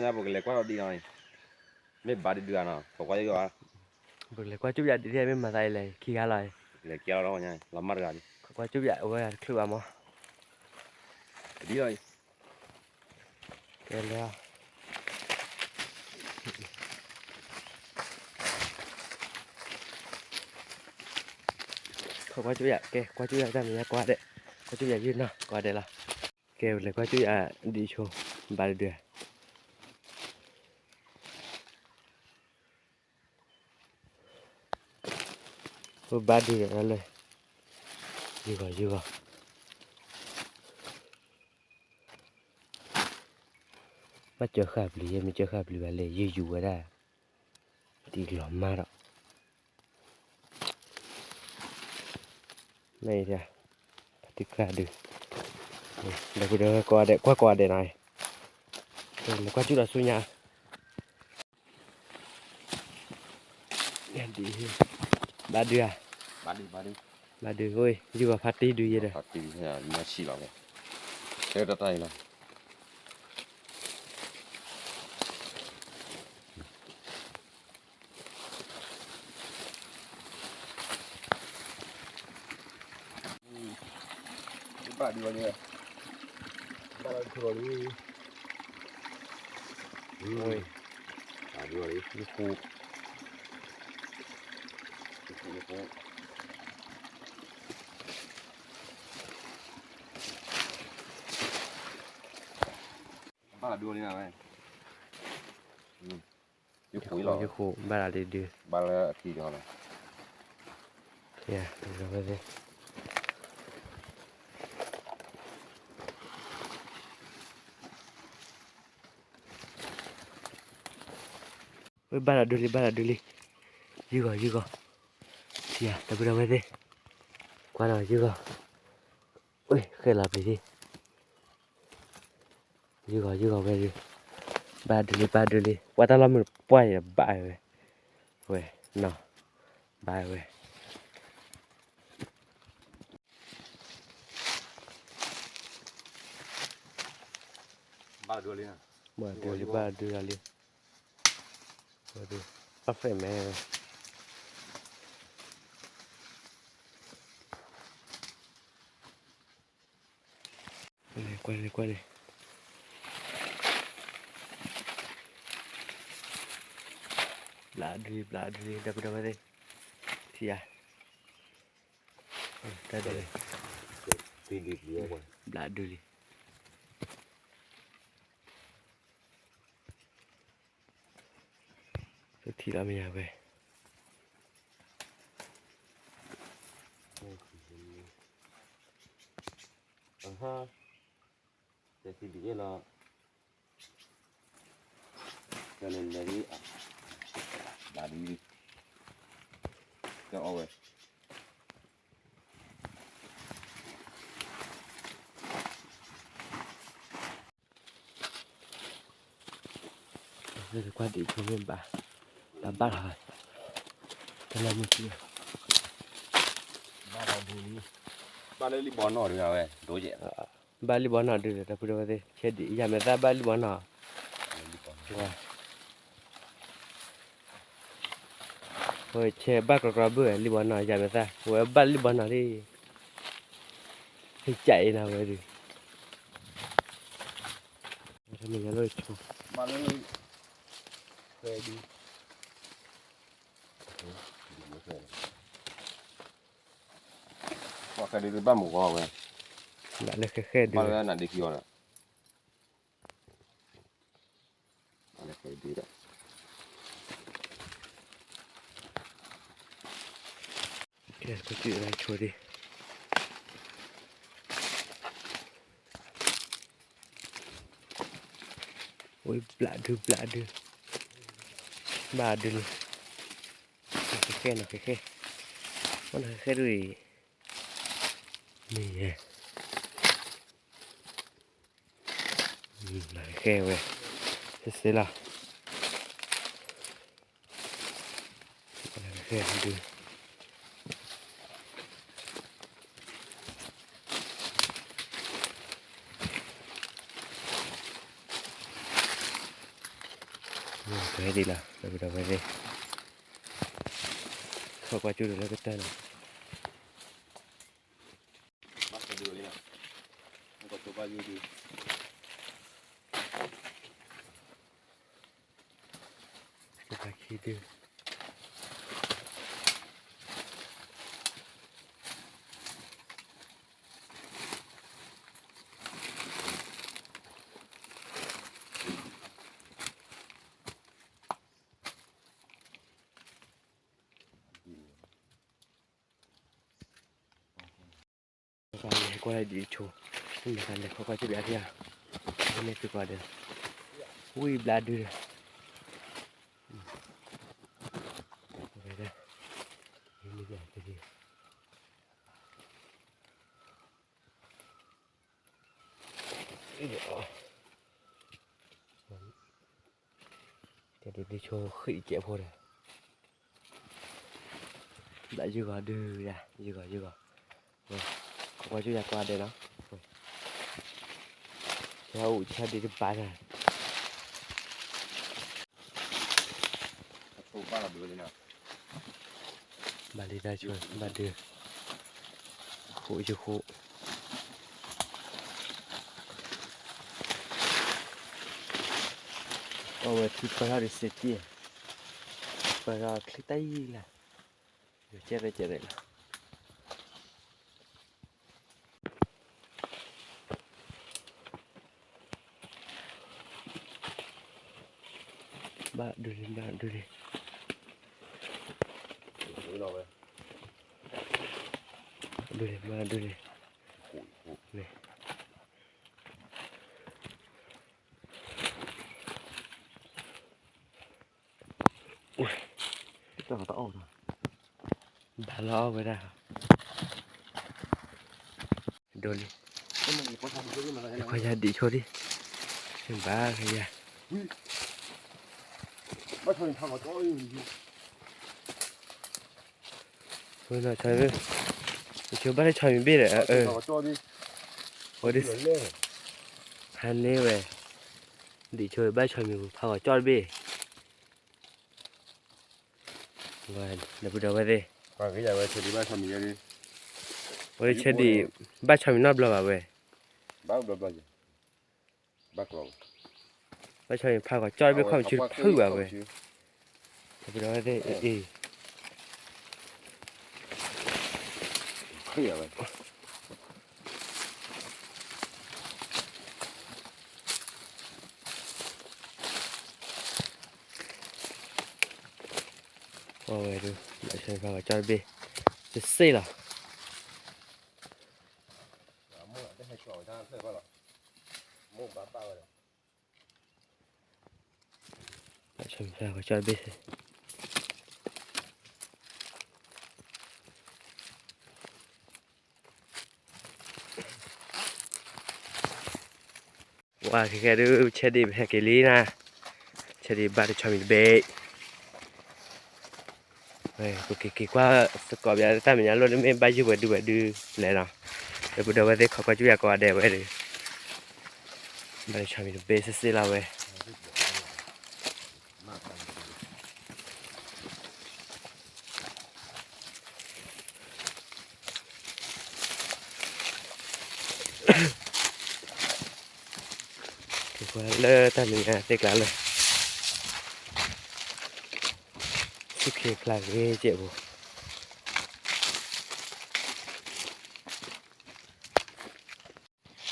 ညါပကလဲၤကွၢ်ဒီးဒံးနီၤ, မ့ၢ်ဘၣ်ဒုဒုဧါနီၤ, ပကွၢ်ယိၣ်ဧါ, ပကလဲၤကွၢ်ကၠူၣ်ယၤဒ်တမ့ၢ်မၤသးအံၤလဲၣ် ခံဂၤလီၤ, လဲၤကဲလီၤဒီးညါ လီၤမၢ်တဂၤလံ, ကွၢ်ကၠူၣ်ယၤအဝဲတချုးဘၣ်မး, ဒ်လီၤအံၤ, ကဲလၢ ကွၢ်ကၠူၣ်ယၤ ကဲ ကွၢ်ကၠူၣ်ယၤတၢ်မဲာ်ညါ ကွၢ်ဒဲး, ကွၢ်ကၠူၣ်ယၤယုၢ်နီၤ ကွၢ်ဒဲးလီၤ, ကဲ လဲၤကွၢ်ကၠူၣ်ယၤဒ်ဆိ ဘၣ်တဒု, ဘၣ်ဒုဒီးလၢ ယုၢ်ဂီၤ ယုၢ်ဂီၤ, ဘၣ်ကၢဃာ်ပျံၤ ယဲမ့ၢ်ကၢဃာ်ပျံၤဘၣ်လဲၣ် ယုၢ်ယူၤဝဲဒၣ်, ဒ်လီၤမၢ်ဒီး မ့ၢ်, ဖါတံၢ်ကျါဒု, ဒီပုၢ်ဒီဝဲၢ်ကိးဂၤဒဲး ကွၢ်ကိးဂၤဒဲးနီၤ, လဲၤကွၢ်ကၠူၣ်ဒီးဆူညါ, ဘၣ်ဒုဧါ, ဘၣ်ဒု, ယုၢ်ဂီၤဖါတံၢ်ဒုယဲဒီး, ဖါတံၢ်လီၤ, ဘၣ်ဒုလီၤလံ, ဘၣ်လီၤဒုလီၤလံ, ဘၣ်ဒုလီၤလံ, ယဃိ, ယဃိ, ယဃိ, ဘၣ်ဒုလီၤလံနၤဝဲ, ယဃိ, ယဃိ, ဘၣ်လီၤလံဒု, ဘၣ်လီၤလံ, ဝဲဘၣ်ဒီးဒုလံ ဘၣ်ဒီးဒုလံ, ယုၢ်ဂီၤ ယုၢ်ဂီၤ, ထံဧါ ဒီပုၢ်ဒီဝဲၢ်သ့ၣ်, ကွၢ်ဒီးယုၢ်ဂီၤ, ဝဲဃဲလီၤပျံၤသ့ၣ်, ယုၢ်ဂီၤ ယုၢ်ဂီၤဝဲလံ, ဘၣ်ဒုလံ ဘၣ်ဒုလံ ပှၤတၢ်လီၢ်မုာ်ပှၢ်အံၤဒီးဘၣ်ဝဲ, ဝဲ, နီၤ, ဘၣ်ဝဲ ဘၣ်ဒုလံ ဘၣ်ဒုလံ, ဘၣ်ဒု, ပၣ်ဃဲမဲ, ကွၢ်န့ၣ် ကွၢ်န့ၣ်, ဘျးဒုလံ ဘျးဒုလံ ဒီပုၢ်ဒီဝဲၢ်သ့ၣ်, ထံဧါ, တၢ်ဒုလံ, ဘျးဒုလံ. တထံၣ်လီၤမ့ၢ်ယၤဝဲ, အဟါ, တထံၣ်ဒ်အံၤလီၤ, ကန့ၣ်လဲၤဒ်အံၤ, ဘၣ်ဒ်အံၤ, ကအီၣ်ဝဲ ကွၢ်ဒံးဆိမ့ၢ်ဘၣ်, ဘၣ်ဘၣ်လီၤ, တၢ်လီၢ်မုၢ်ထံ, ဘၣ်လၢလံာ်ဘီနီၢ်ဒုး အဝဲဒိၣ်ကဲး, ဘၣ်လံာ်ဘီနီၢ်ဒုး ဒီပုၢ်ဒီဝဲၢ်သ့ၣ်, ဆဲးဒံးယၤမဲာ်သၣ်ဘၣ်လံာ်ဘီနီၢ်, ဝဲဆဲးဘၣ်ကြီကြီဘၣ်ဝဲလံာ်ဘီနီၢ် ယၤမဲာ်သၣ်, ဝဲဘၣ်လံာ်ဘီနီၢ်လံ, ဟ့ၣ်ကၠးအံၤနၤဝဲဒုး, မ့ၢ်ညါလၢဆိ, ဘၣ်လၢ ဃဲဒုး, ဃဲဒုးဘၣ်မုာ်ဂီၤဝဲ, ဘၣ်လၢဃဲဃဲဒုး, ဘၣ်လၢနဒ့ခံအီၤဒီး ကဲ ကစံးလၢဆိဒံး, ဝံၤဘျးဒု ဘျးဒု, ဘၣ်ဒုလံ, နဃဲဃဲ နဃဲဃဲ, နဃဲဃဲဒုအံၤ, မ့ၢ်ယဲ နဃဲဝဲ, စ့စ့လီၤ, နဃဲဒု ပှဲၤဒံးလီၤ ဒီပုၢ်ဒီဝဲၢ်သ့ၣ်, ခီကွၢ်ကၠိဒၣ်လၢကတၢၢ်လီၤ. လဲၤကွၢ်ဒံးဆိ, မ့ၢ်လဲၤခီကွၢ်ကၠိဘၣ်ဖဲဧါ, မ့ၢ်သုကိးဂၤဒဲး, ဝံၣ်ဘျါဒုဒီး, ကဲဒ်ဆိဃံးကဲးဖိဒီး, ဘၣ်ယုၢ်ဂီၤဒုယၤ ယုၢ်ဂီၤယုၢ်ဂီၤ, ခီကွၢ်ကၠိယၤကွၢ်ဒဲးနီၤ, ဆၢအိၣ်ဆၢဒံးတဘၣ်တၢ် ဘၣ်လံတၢ်ဆိ ဘၣ်ဒုး, ယဃိယဃိ, အဝဲထံပၢၢ်ထီၣ်ဒီးစ့တံၢ်, ပၢၢ်ထီၣ်ချံတၢ်ယံၤလၢ်, ယကဲရဲၣ်ကဲရဲၣ်လီၤ. ဘၣ်ဒုးန့ၣ် ဘၣ်ဒုးန့ၣ်, ဒုးန့ၣ် ဘၣ်ဒုးန့ၣ်, န့ၣ် ဘၣ်လီၤအီၣ်ဝဲဒၣ်, ဒိလံ, ခွါယၤဒံးဆိဒံး, ဘၣ်ခွါယၤ, ဝဲနီၤ, ဆိဘၣ်လၢဆီမံၤဘ့ၣ်ဒီး, ဝဲဒၣ်, ဟါန့ၢ်ဝဲ, ဒံးဆိဘၣ်ဆီမံၤဖးဂီၤကၠီတဘ့ၣ် ဒီပုၢ်ဒီဝဲၢ်သ့ၣ်, ဝဲဆၢဒံး ဘၣ်ဆီမံၤနီတဘျီဘၣ်ဝဲ, ဘၣ်ဆီမံၤဖးဂီၤကၠီတဘ့ၣ်ခီၣ်မဆူၣ်တဖုဘၣ်ဝဲ, ဒီပုၢ်ဒီဝဲၢ်သ့ၣ်, အ့ၣ်, ဝဲဒၣ် ဘၣ်ဆီမံၤဖးဂီၤကၠီတဘ့ၣ်, တစ့ၢ်လီၤ. ဘၣ်ဆီမံၤဖးဂီၤကၠီတဘ့ၣ်, ဝဲခဲကဲဒုး ဆၢဒံးပဟဲက့ၤလံနၤ, ဆၢဒံးဘၣ်တဆီမံၤတဘ့ၣ်, ပက့ၤက့ၤကွၢ်သကိးပတၢ်မဲာ်ညါလိၣ် မ့ၢ်ဘၣ်ယုၢ်ပှဲၤဒုပှဲၤဒုလဲၣ်နီၤ, ဒီပုၢ်ဒီဝဲၢ်သ့ၣ် ခီကွၢ်ကၠူၣ်ယၤကိးဂၤဒဲးဝဲဒုး, ဘၣ်တဆီမံၤတဘ့ၣ်စ့ၢ်စ့ၢ်လီၤဝဲ. က့ၤကွၢ်လၢတၢ်မဲာ်ညါသ့ၣ်ကျါလၢ သူၣ်ခ့ဖျါဂ့ၤကဲးပူၤ,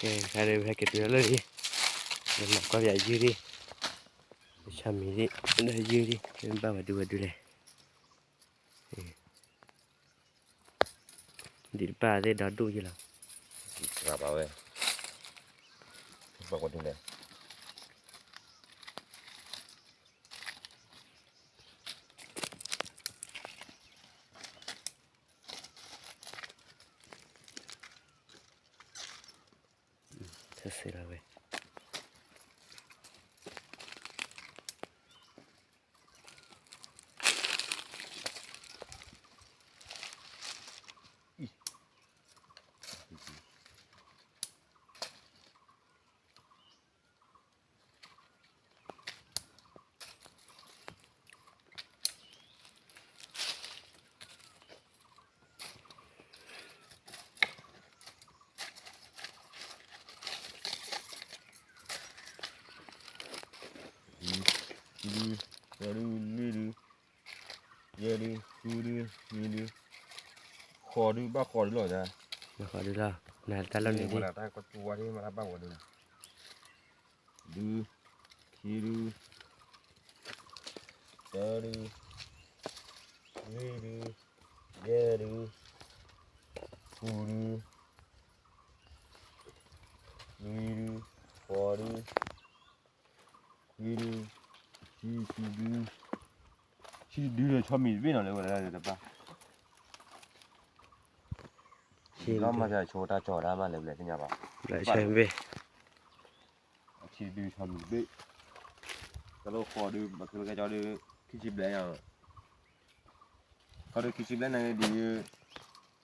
ကဲ ခါဒုး ပဟဲက့ၤတုၤလၢလံ, မၤကွၢ်ပယၤယုၢ်ဒံး, တဆီမံၤဒံး, လၢယုၢ်ဒံး မ့ၢ်ဘၣ်ဝဲဒုဝဲဒုလဲၣ်. ဒံးတပၣ်သ့ၣ်ဒီဒူၣ်ယဲလီၤ. ဘၣ်ဝဲ, ဘၣ်ဝဲဒုလဲၣ်. ဆဲးဆဲးလီၤဝဲ. အံၤ, ခံဒု, သၢဒု, လွံၢ်ဒု, ယဲၢ်ဒု, ဃုဒု, နွံဒု, ဃိးဒု, ဘၣ်ဃိးဒုလီၤ, ဃိးဒုလီၤ, နတၢ်လီၢ်န့ၣ်ဒ် တၢ်ကတူၢ်ဝါဒ်မၤတၢ်ဘၣ်ဝဲဒၣ်, ဒု, ခံဒု, သၢဒု, လွံၢ်ဒု, ယဲၢ်ဒု, ဃုဒု, နွံဒု, ဃိးဒု, ခွံဒု, ဆံ, ဆံဒု, ဆံဒုဒီးဆီမံၤတဘ့ၣ်နီၤလၢဝဲဒၣ်တဘၣ်, လီၤမၤစၢၤဆိတၢ်ကၠီၤဒၣ်မးလၢပျဲၢ်သ့ၣ်ညါဘၣ်, ဘၣ်ဆံဒုဆီမံၤတဘ့ၣ်, တၢ်လီၢ်ဃိးဒု, ဘၣ်ခဲလၢာ်ကၠီဒု, ခံဆံဘျဲၣ်ညါ, ဃိးဒုခံဆံဘျဲၣ်န့ၣ်ဒ် ဒ်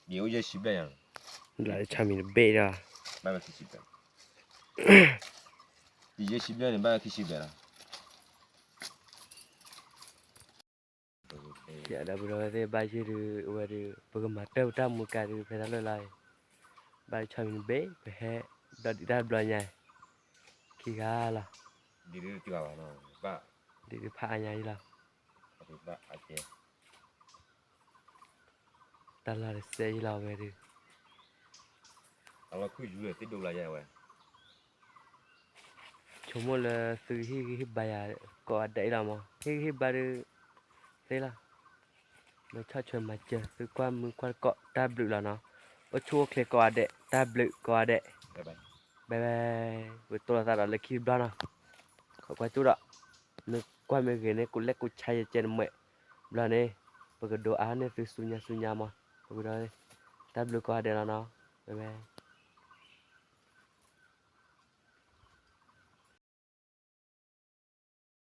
အိၣ်ယဲၢ်ဆံဘျဲၣ်ညါ, ဘၣ်ဆီမံၤတဘ့ၣ်ဒီး, ဘၣ်ဝဲခံဆံဘျဲၣ်, ဒ်ယဲၢ်ဆံဘျဲၣ်န့ၣ် ဘၣ်ဝဲခံဆံဘျဲၣ်လီၤ. ယဒီပုၢ်ဒီဝဲၢ်သ့ၣ်ဘၣ်ယိၣ်ဒုး အဝဲဒုး ပကမၤတၢ်ပတၢ်မူကၤဒုး ဖဲတၢ်လၢာ်လီၤ, ဘၣ်ဆီမံၤတဘ့ၣ် ပဟဲ ဒီးဒံးတၢ်တဘျီညါ, ခံဂၤလီၤ, ဒ်ဒုးဖးအါညါအံၤလီၤ. တၢ်လီၢ်တစဲးအံၤလီၤဝဲဒုး, အလီၢ်ခုၣ်ယူၤလၢသ့ၣ်ဒိလၢယဲဝဲ, ဆိကမိၣ်လၢသုဟ့ၣ်ဂံၢ်ဟ့ၣ်ဘါယၤကိးဂၤဒဲးအံၤလီၤမး, ဟ့ၣ်ဂံၢ်ဟ့ၣ်ဘါဒုး, သ့လီၤ, မ့ၢ်ဆီၣ်ထွဲမၤစၢၤသုကွၢ်မုၢ်ကွၢ်တကိးတၢ်ဘျုးလီၤနီၤ, အိၣ်ဆူၣ်အိၣ်ချ့ကိးဂၤဒဲး တၢ်ဘျုးကိးဂၤဒဲး, ဘဲဘဲ, ပကတိၢ်လိာ်သးဒီးလၢခံတဘျီနီၤ, ခိးကွၢ်ကၠူၣ်ဒီး, မ့ၢ်ကွၢ်မ့ၢ်ဂ့ၤန့ၣ် ကိးလဲၣ်ကိးဆါယဲကဲနမဲာ်, ဘျီန့ၣ်, ပကဒိးအါန့ၢ်သုဆူညါဆူညါမး, ပကဒီး, တၢ်ဘျုးကိးဂၤဒဲးလီၤနီၤ, ဘဲဘဲ.